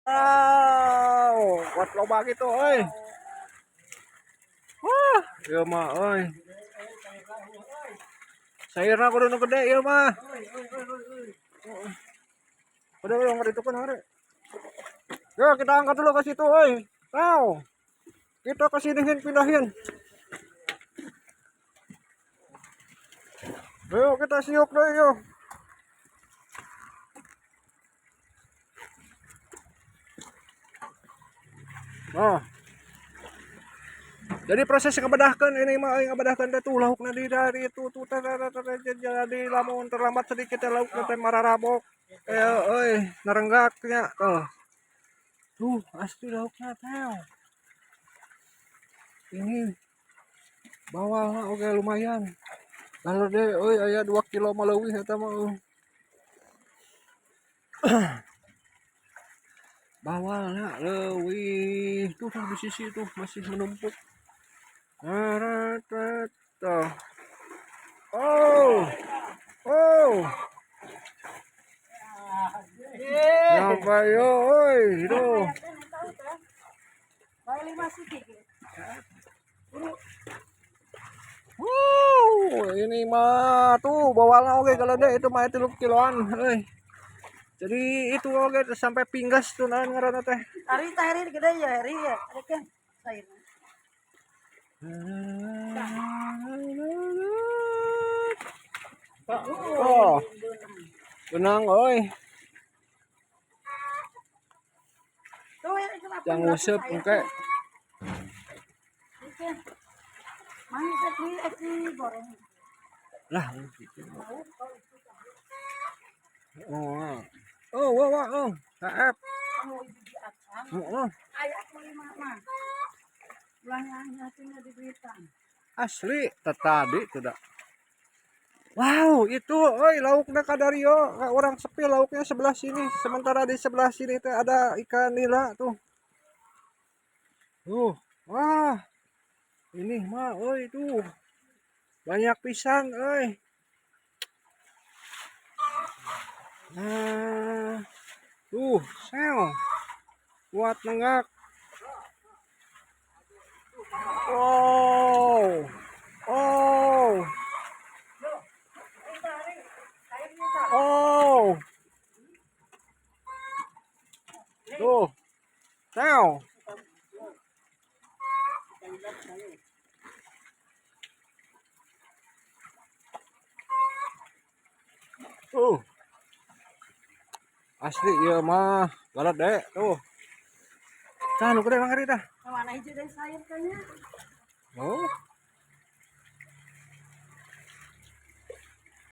Wow, kuat loba gitu euy. Wah, ieu mah euy. Sairna kudu nu gede ieu mah. Udah, udah, nggak itu kan hari. Yo, kita angkat dulu ke situ, oi. Tau. Kita ke sinihin, pindahin. Ayo kita siuk deh, yo. Oh. Jadi proses ngabedahkeun ini mah euy, ngabedahkeun teh tuh laukna di dari itu tuh teh teh, teh, teh, jadi lamun terlambat sedikit teh laukna teh mararabok. Eh euy, narenggaknya tuh. Tuh, asli laukna teh. Ini bawahnya oke lumayan. Lalu deh euy aya 2 kilo mah leuwih eta mah euy. Bawalna leuwih tuh, tuh di sisi tuh masih menumpuk. Tuh. Oh. Oh. Nyampe yo oi, itu. Wuh, ini mah tuh bawalna oge kalau deh itu mah 3 kiloan euy. Jadi itu oge sampai pinggas tuh naon ngaranna teh. Ari teh hari gede ya, hari ya. Ari kan sayur. Oh. Benang euy. Yang nguseup engke. Lah gitu. Oh. Oh, wah, wah, oh. KF. Oh. Asli tadi tidak. Wow, itu oi lauknya kadario, orang sepi lauknya sebelah sini. Sementara di sebelah sini teh ada ikan nila tuh. Tuh, wah. Ini mah oi tuh. Banyak pisan euy. Nah, tuh, sel. Kuat nenggak. Oh. Oh. Oh. Tuh. Sel. Tuh. Asli ieu mah balat deh tuh. Tah nu gede mangari tah. Mana hiji deui sayur kayaknya. Oh.